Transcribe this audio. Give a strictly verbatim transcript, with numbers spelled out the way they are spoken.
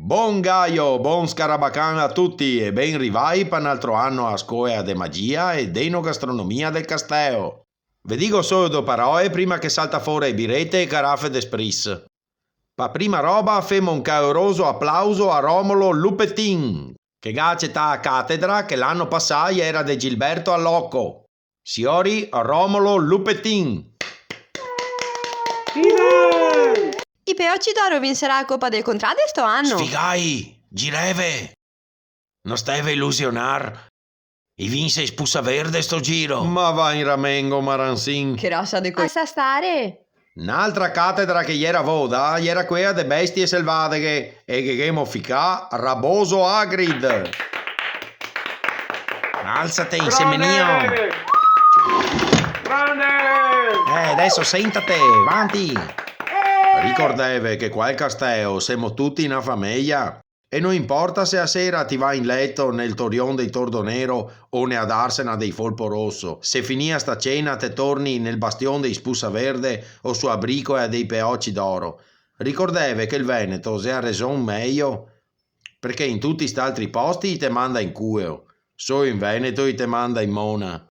Bon Gaio, bon scarabacan a tuti e ben rivai pa n'altro ano a scoea de magia e d'enogastronomia del Casteo. Ve digo solo do paroe prima che salta fora e birete e carafe de spritz. Pa prima roba femo un caoroso aplauso a Romolo Lupetin, che ga acetà a catedra che l'ano pasà iera de Gilberto Aloco. Siori, Romolo Lupetin. I Peoci d'Oro vinserà a Copa del Contrade sto ano? Sfigai, gireve! No steve ilusionar. I vinse i Spusa Verde sto giro. Ma va in ramengo, Maransin. Che rasa de co... Asa stare! N'altra catedra che iera voda iera quea de bestie selvadeghe e ghe ghemo ficà Raboso Hagrid. Alzate, insemenio! Grande! Eh, adeso sentate, vanti! Ricordeve che qua al Casteo semo tuti na fameia. E no inporta se a sera ti va in leto nel torion dei Tordonero o ne a darsena dei Folpo Rosso, se finia sta cena te torni nel bastion dei Spusa Verde o su a bricoea dei Peoci d'Oro. Ricordeve che el Veneto xe a reson meio, parché in tuti st'altri posti i te manda in cueo, solo in Veneto i te manda in mona.